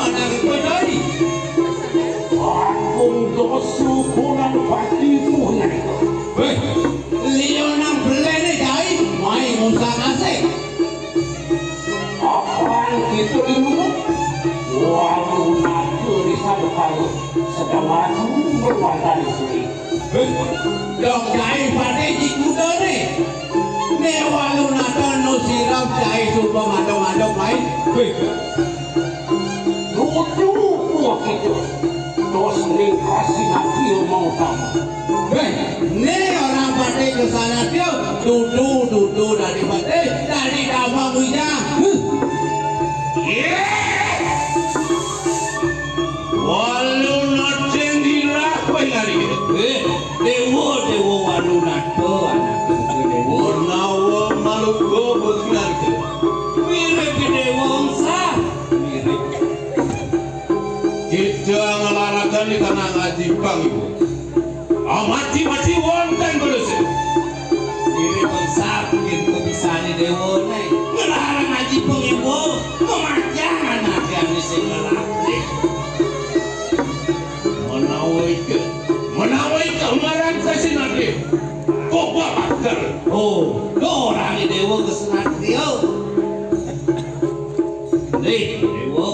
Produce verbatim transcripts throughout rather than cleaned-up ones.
Anak iku, Cai. Agung dosu Bonang Pati punarika. Wéh, liya nang beléné, Cai, mai ngusang asik. Apan kita dulu. Walu naga di sadukala sedang maju berwantari suri. Dong Cai Pati di kudané. Né walu naga nu sirap Cai suba madong-madong mai. Wéh. Dudu buah kita. Dos ning kasih nabi mau tamu. Wéh, né orang Pati kesana dia. Dudu, dudu dari Pati, dari Dawang Wijang. Huh. Yé! Walu nacing dirah kowe ngari. Wéh, déwa, déwa walu naga anak déwa. Menawa maluga bagi ngari. Mirip déwa engsah. Mirip. Kita ngelarakan di tanah ngaji pang ibu. Amati-mati wonten belusin. Diri bangsa mungkin kebisané déwané. Ngelarang ngaji pengiwa, memanjang anak yang sing ngelarang. Menawa ika, menawa ika marang kasinatri. Kok bakal? Oh, lo orang déwa kesenatri. Nih, déwa.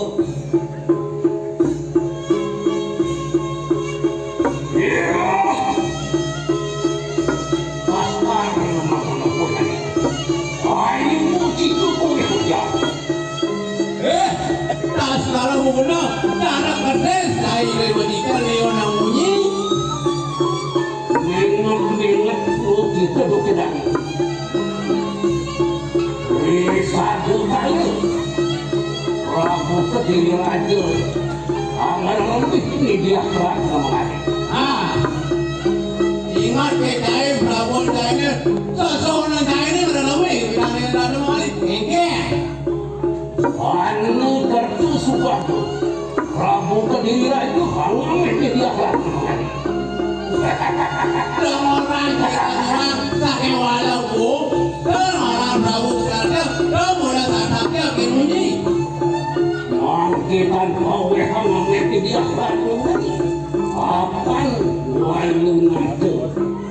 Eh, tas kalau mau guna, cara kertas, saya lebih detail, Leo, nang munyi. Ingat-ingat, kita tidak. Wis sadurunge Prabu Kediri Raja angel nembih Nindya Ratna mengari. Ah, ingat ke kae Prabu Jaine, sesuunan kae ini udah nembih Nindya Ratna mengari. Engke. Anu tertu suatu. Prabu Kediri Raja angel nembih Nindya Ratna mengari. Dong orang kata orang, sakewala, Bu. Dong orang Prabu Sukadep, dong udah tatapnya ke munyi. Mangke tanpa wehang ngameti dia Prabu. Apan walu nate.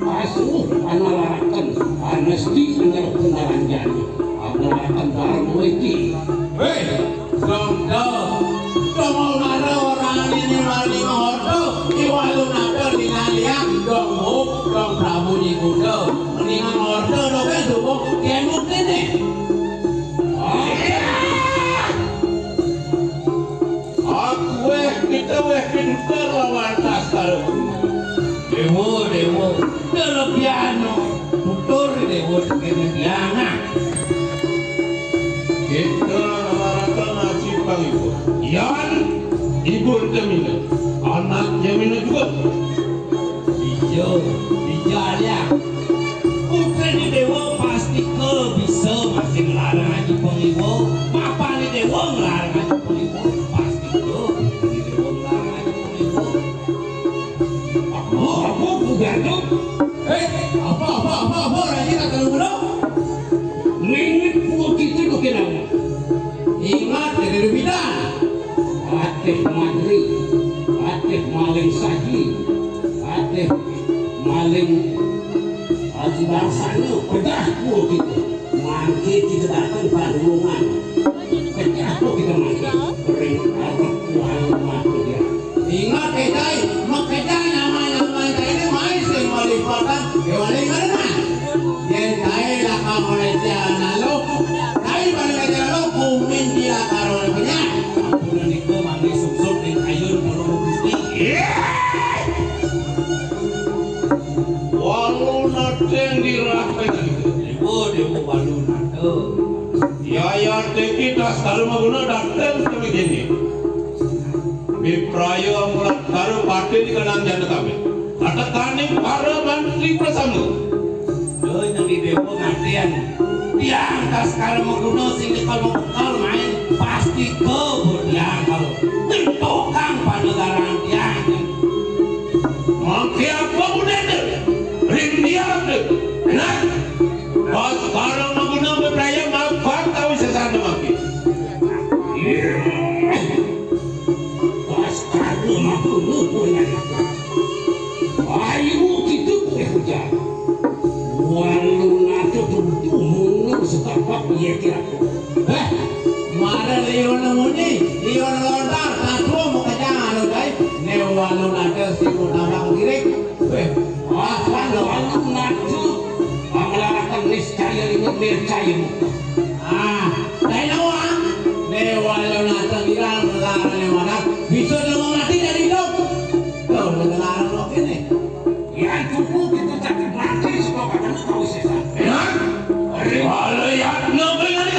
Asuh analaraken, anesti anyar kenaranjani. Analaraken bareng weki. Hei! Dong, dong. Dong, mau mara orang ini maling ordo, iwalu nada dinaliang, dong, huk, dong, Prabu Nyi Kuda. Mendingan ordo, dong, kan, subuh, kemuk ini. Aku weh, kita weh, pinter lawan tas karo. Dewa, dewa, kelebihan, no. Tutur, dewa, kelebihan, nah. Kita rata-rata ngaji pang ibu. Yan, ibu Jamina. Anak Jamina juga. Iya, iya, ya. Putrane dewa pasti ke bisa masih ngelarang ngaji pang ibu. Bapane dewa ngelarang ngaji pang ibu. Pasti ke putrane dewa ngelarang ngaji pang ibu. Apa, apa, bukan tuh? Eh, apa, apa, apa, apa, Raja tak tahu, bro? Mingit puluh kita dukin aku. Ingat, dari Rubida. Ateh Madri, Ateh Maling Saji, Ateh Maling Aji Bangsana, pedah puluh kita. Mangke kita datang pada rombongan. Pecah kok kita mati. Ring arep kuang mati dia. Ingat, eh, Cai, makanya nama-nama Cai ini main sing malipatan, ya, paling karena. Yen Cai lakar oleh jalan lo, Cai paling aja lo, kumin dia karo oleh punya. Ampun niku mangke sungsut ning kayun para Gusti. Walu nating dirapet. Dewa, dewa walu nating. Yayat iki tas karo maguna dateng kami kene. Mipraya mulat karo patin kenang jana kami. Katekaning para mantri prasama. Lho, nyang di dewa ngaten. Tiang tas karo maguna sing nyekel mebekal main pasti kebur tiang kalau nyentuhkan panegaran tiang. Mangke apa gunane? Ring dia, Nak. Pas barang maguna bebraya mabar tawi sesana mangke. Ayo kita boleh hujan. Walau nanti bertumbuh setapak ia kira. Eh, mara liun muni, liun lontar, kadu mau kejang anu dai, ne walu nada si mau tabang diri. Weh, asan walu nada, panglarakan niscaya ini percaya. Ah, dai nawa, ne walu nada bilang melarang ne wanak, bisa dia mau mati dari hidup. Tuh, udah ngelarang lo kene. Yan kupu kita cakap mati, sebab kata lu tahu sih. Ya? Kalau ya, no, benar.